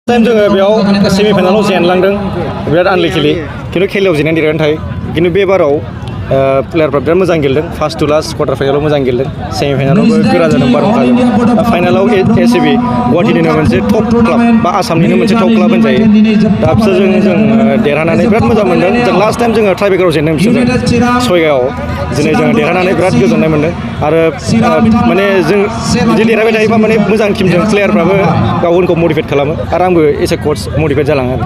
time जोङो बेयाव सेमिफाइनालाव जेनलांदों बिराद आनलाकिलि खिन्थु खेलायाव जेननानै देरहानो थायो खिन्थु बे बाराव प्लेयारफ्रा बिराद मोजां गेलेदों फार्स्ट टु लास्ट क्वार्टार फाइनालाव मोजां गेलेदों सेमिफाइनालावबो गोरा जादों बारहुंखाजों फाइनालाव एसिबि गुवाहाटीनिनो मोनसे टप क्लाब बा आसामनिनो मोनसे टप क्लाब होनजायो दा बिसोरजों जों देरहानानै बिराद मोजां मोनदों जों लास्ट टाइम जोङो टाइब्रेकाराव जेनदों बिसोरजों सयगायाव दिनै जोङो देरहानानै बिराद गोजोननाय मोनदों आरो माने जों बिदि देरहाबाय थायोबा माने मोजां टिमजों प्लेयारफ्राबो गावखौ मटिभेट खालामो आरो आंबो एस ए कच मटिभेट जालाङो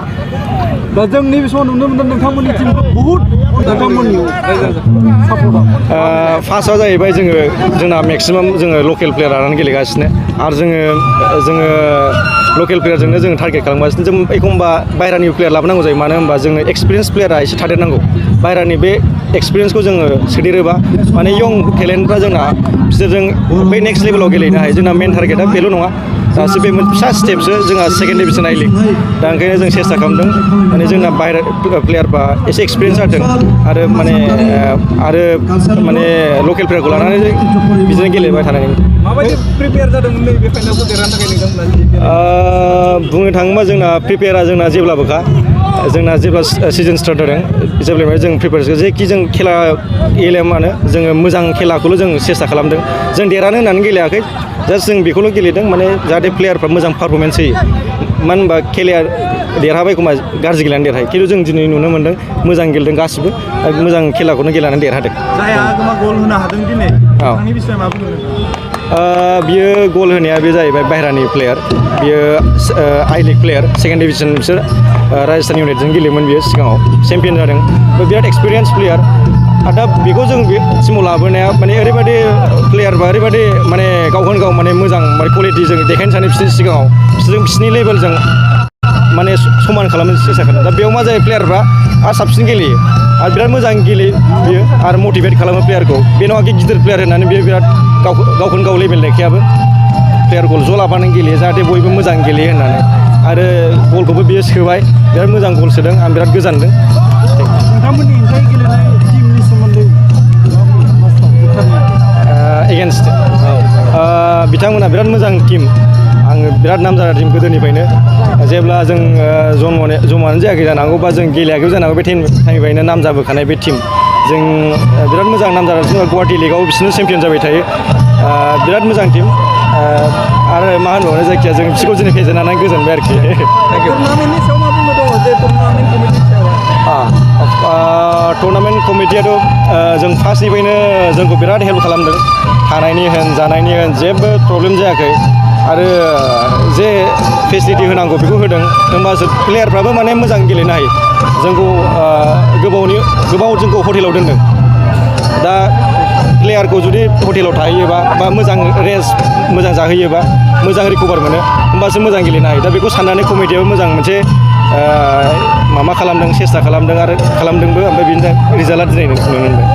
दा जों नैबे समाव नुनो मोनदों नोंथांमोननि टिमखौ बहुद नोंथांमोननि सापर्टआव फार्स्टआव जाहैबाय जोंना मेक्सिमाम जोङो लकेल प्लेयार लानानै गेलेगासिनो आरो जोङो लकेल प्लेयारजोंनो जों टारगेट खालामगासिनो जों एखमबा बायह्रानि प्लेयार लाबोनांगौ जायो मानो होनबा जोंनो एक्सपिरियेन्स प्लेयारा एसे थादेरनांगौ बायह्रानि बे एक्सपिरियेन्सखौ जोङो सोदेरोबा माने यं टेलेन्टफ्रा जोंना बिसोरजों बै नेक्स्ट लेभेलाव गेलेनो हायो जोंना मेन टारगेटआ बेल' नङा दासो बे फिसा स्टेपसो जोंहा सेकेन्ड डिभिजन आइ लिग दा ओंखायनो जों सेस्था खालामदों माने जोंना बाहेरा प्लेयारफ्रा एसे एक्सपिरियेन्स जादों आरो माने लकेल प्लेयारखौ लानानै बिदिनो गेलेबाय थानाय माबायदि प्रिपेयार जादोंमोन नैबे फाइनालखौ देरहानो थाखाय नोंथांमोना बुंनो थाङोबा जोंना प्रिपेयारा जोंना जेब्लाबोखा जोंना जेब्ला सिजन स्टार्ट जादों जेब्लानिफ्राय जों प्रिपेयार जेखि जों खेला गेलेया मानो जोङो मोजां खेलाखौल' जों सेस्था खालामदों जों देरहानो होननानै गेलेयाखै जास्ट जों बेखौल' गेलेदों माने जाहाथे प्लेयारफ्रा मोजां पारफरमेन्स होयो मानो होनबा खेलाया देरहाबाय एखमबा गाज्रि गेलेनानै देरहायो खिन्थु जों दिनै नुनो मोन्दों मोजां गेलेदों गासिबो मोजां खेलाखौनो गेलेनानै देरहादों जायहा गोबां गल होनो हादों दिनै आंनि बिषय मा बुंदों बियो गल होनाया बे जाहैबाय बाहेरानि प्लेयार बियो आइ लिग प्लेयार सेकेन्ड डिभिजन बिसोर राजस्थान इउनाइटेडजों गेलेयोमोन बियो सिगाङाव चेम्पियन जादों बिराद एक्सपिरियेन्स प्लेयार आरो दा बेखौ जों बे टिमाव लाबोनाया माने ओरैबायदि प्लेयार बा ओरैबायदि माने गावखौनो गाव माने मोजां माने क्वालिटि जों देखायनो सानो बिसोरनि सिगाङाव बिसोरजों बिसोरनि लेभेलजों माने समान खालामनो सेस्था खालामो दा बेयाव मा जायो प्लेयारफ्रा आरो साबसिन गेलेयो आरो बिराद मोजां गेलेयो बियो आरो मटिभेट खालामो प्लेयारखौ बे नङाखि गिदिर प्लेयार होननानै बियो बिराद गावखौनो गाव लेभेल देखायाबो प्लेयारखौ ज' लाबानो गेलेयो जाहाथे बयबो मोजां गेलेयो होननानै आरो गलखौबो बियो सोबाय बिराद मोजां गल सोदों आं बिराद गोजोनदों नोंथांमोननि इन्टार गेलेनाय टिमनि सोमोन्दै एगेन्स्ट बिथांमोना बिराद मोजां टिम आङो बिराद नामजादा टिम गोदोनिफ्रायनो जेब्ला जों जमानो जायाखै जानो हागौ बा जों गेलेयाखैबो जानो हागौ बे टाइमनिफ्रायनो नाम जाबोखानाय बे टिम जों बिराद मोजां नामजादा टिम गुवाहाटी लिगाव बिसोरनो चेम्पियन जाबाय थायो बिराद मोजां टिम आरो मा होनबावनो जायखिया जों बिसोरखौ दिनै फेजेननानै गोजोनबाय आरोखि टुर्नामेन्टनि सायाव मा बुंनो दङ जे टुर्नामेन्ट कमिटिनि सायाव टुर्नामेन्ट कमिटियाथ' जों फार्स्टनिफ्रायनो जोंखौ बिराद हेल्प खालामदों थानायनि होन जानायनि होन जेबो प्रब्लेम जायाखै आरो जे फेसिलिटि होनांगौ बेखौ होदों होमबासो प्लेयारफ्राबो माने मोजां गेलेनो हायो जोंखौ गोबाव जोंखौ हटेलाव दोनदों दा प्लेयारखौ जुदि हटेलाव थाहैयोबा बा मोजां रेस्ट मोजां जाहोयोबा मोजां रिकभार मोनो होमबासो मोजां गेलेनो हायो दा बेखौ साननानै कमिटियाबो मोजां मोनसे माबा खालामदों सेस्था खालामदों आरो खालामदोंबो ओमफ्राय बिनि रिजाल्टआ दिनै नुनो मोनबाय